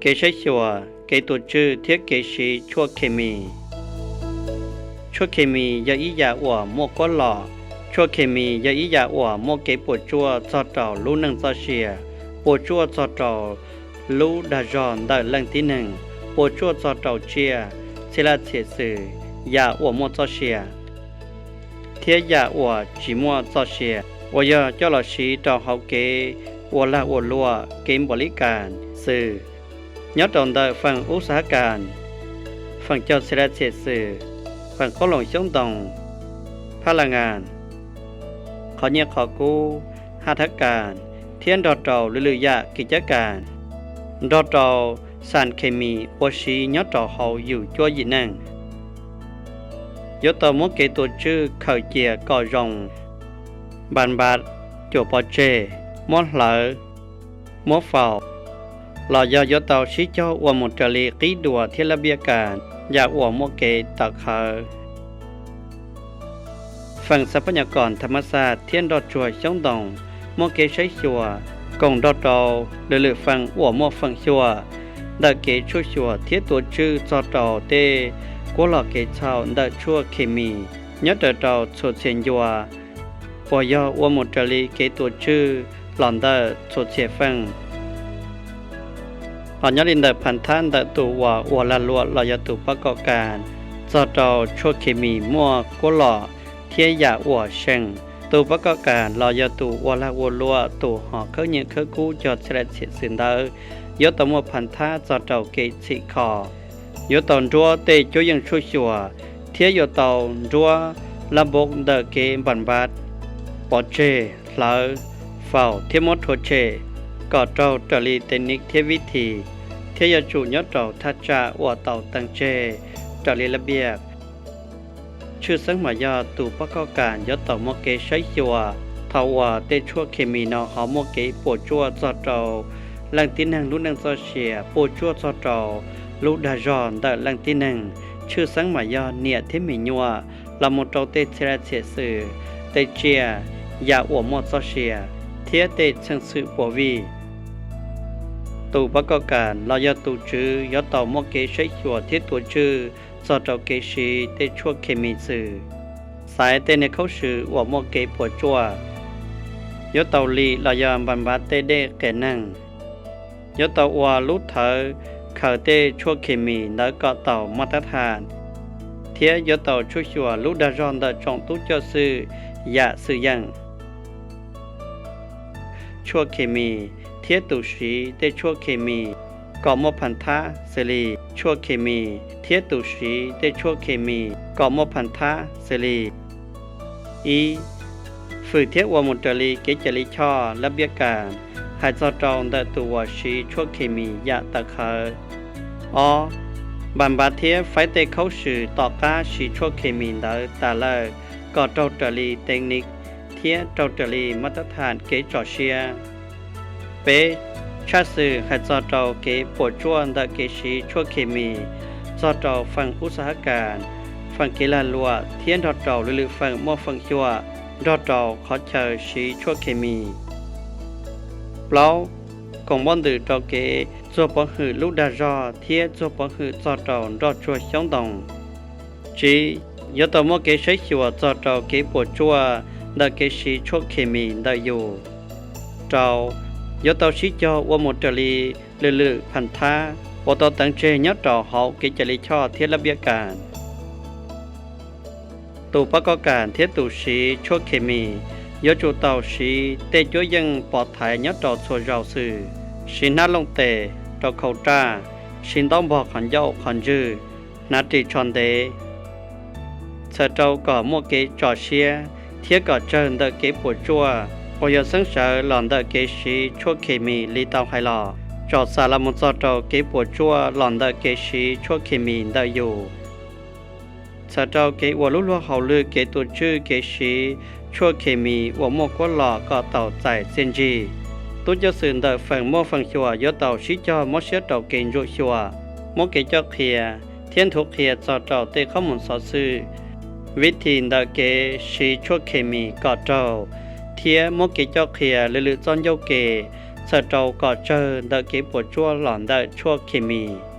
Kev saib xyuas, kev tuav tswj thiab kev siv tshuaj khes mis. Tshuaj khes mis yog ib yam uas muaj kuab lom. Tshuaj khes mis yog ib yam uas muaj kev puas tsuaj txog rau lub neej txoj sia, puas tsuaj txog rau lub dag zog ntawm leej tib neeg, puas tsuaj txog rau tsiaj, txhia laj txhia xwm, yam uas muaj txoj sia thiab yam uas tsis muaj txoj sia, uas yog coj los siv rau hauv kev ua lag ua luam, kev npaum li cas xwb. Nyob rau ntawm feem ub xav hab kas, feem cog txhia laj txhia xwm, feem qoob loo xyoob ntoo, phab la ngas, qhov nyiaj qhov kub, hab thab kas, thiab nrog rau lwm lwm yam kev cab kas, nrog rau xas khes mis uas siv nyob rau hauv yus cuab yim neej, yuav tau muab kev tuav tswj khaws cia kom zoo, npas npas, cuam pov tseg, muab hlawv, muab faus, los yog yuav tau sib cog ua mus raws li qib duas thiab lab npiab kas, yam uas muaj kev tawv qhawv. Feem xav pab nyam kom tha mas xas thiab nroj tsuag xyoob ntoo, muaj kev saib xyuas koom nrog rau lwm lwm feem uas muaj feem xyuam ntawm kev tshuaj xyuas thiab tuav tswj txog rau tej kuab lom kev txhaum ntawm tshuaj khes mis nyob raws rau txhua txhia ncua, uas yog ua mus raws li kev tuav tswj los ntawm txhua txhia feem. Ho nyob li ntawm phas thab ntawm tus uas ua lag luam los yog tus pab koj kas txog rau tshuaj khes mis muaj kuab lom thiab yam uas seem, tus pab koj kas los yog tus ua lag ua luam, tus ho khawb nyiaj khawb kub cog txhia laj txhia xwm ntawd, yuav tau muaj phas thab txog rau kev txhim kho, yuav tau nruab tej cuab yeej tshuaj xyuas, thiab yuav tau nruab lab npoo ntawm kev npas npas, pov tseg, hlawv, faus thiab muab rhuav tshem kom raug raws li tev niv thiab vib thim, thiab yuav tsum nyob rau thaj tsam uas tau teem tseg raws li lab npiab. Tshwj xeeb mas yog tus pab koj kas yuav tau muaj kev saib xyuas thaum uas tej tshuaj khes mis no ho muaj kev puas tsuaj txog rau leej tib neeg lub neej txoj sia, puas tsuaj txog rau lub dag zog ntawm leej tib neeg, tshwj xeeb mas yog niam thiab me nyuam, los mus rau tej txhia laj txhia xwm, tej tsiaj, yam uas muaj txoj sia, thiab tej txheej xwm puas vij. Tus pab koj kas los yog tus tswv yuav tau muaj kev saib xyuas thiab tuav tswj txog rau kev siv tej tshuaj khes mis xwm, xaiv tej niag khaub swm uas muaj kev puas tsuaj, yuav tau lim los yog npas npas tej dej qias neeg, yuav tau ua lub thawv khaws tej tshuaj khes mis ntawd kom tau maj tab thas, thiab yuav tau tshuaj xyuas lub dag zog ntawm tsoom tub coj xwm yam xwm yeem. Tshuaj khes mis thiab tus siv tej tshuaj khes mis kom muaj phas thab xws li, tshuaj khes mis thiab tus siv tej tshuaj khes mis kom muaj phas thab xws li: Ib, fwm thiab ua mus raws li kev cai lij choj lab npiab kas hais txog rau ntawm tus uas siv tshuaj khes mis yam tawv qhawv. Ob, npas npas thiab faib tej khaub swm tom qab siv tshuaj khes mis ntawd tas lawm kom raug raws li tev niv thiab raug raws li maj tab thas kev tso siab. Peb, tshaj xwm hais txog rau kev puas tsuaj ntawm kev siv tshuaj khes mis txog rau feem ub xav hab kas, feem kev lag luam thiab nrog rau lwm lwm feem muaj feem xyuam nrog rau qhov chaw siv tshuaj khes mis. Plaub, koom npaub ntws rau kev txuag pov hwm lub dag zog thiab txuag pov hwm txog rau nroj tsuag xyoob ntoo. Tsib, yuav tau muaj kev saib xyuas txog rau kev puas tsuaj ntawm kev siv tshuaj khes mis ntawm yus. Rau, yuav tau sib cog ua mus raws li lwm lwm phas thab uas tau teev tseg nyob rau hauv kev cai lij choj thiab lab npiab kas. Tus pab koj kas thiab tus siv tshuaj khes mis yuav tsum tau siv tej cuab yeej pov thaiv nyob rau txhua zaus xwm, siv hnab looj tes rau khau raj, siv ntaub npog qhov ncauj qhov ntswg, hnav ris tsho ntev, txhawm rau kom muaj kev tso siab thiab kom tsawg ntawm kev puas tsuaj uas yuav xeeb sawv los ntawm kev siv tshuaj khes mis li tau hais los, tsom xam los mus txog rau kev puas tsuaj los ntawm kev siv tshuaj khes mis ntawm yus. Txhawm rau kev ua lub luag hauj lwm kev tuav tswj kev siv tshuaj khes mis uas muaj kuab lom kom tau txais txiaj ntsig. Tub coj xwm ntawm feem muaj feem xyuam yuav tau sib cog muab siab rau kev ntsuam xyuas, muab kev coj qhia thiab nthuav qhia txog rau tej qhob mus xov xwm, vib thim ntawm kev siv tshuaj khes mis kom raug, thiab muab kev coj qhia lwm lwm txoj ncauj ke txhawm rau kom tsawg ntawm kev puas tsuaj los ntawm tshuaj khes mis.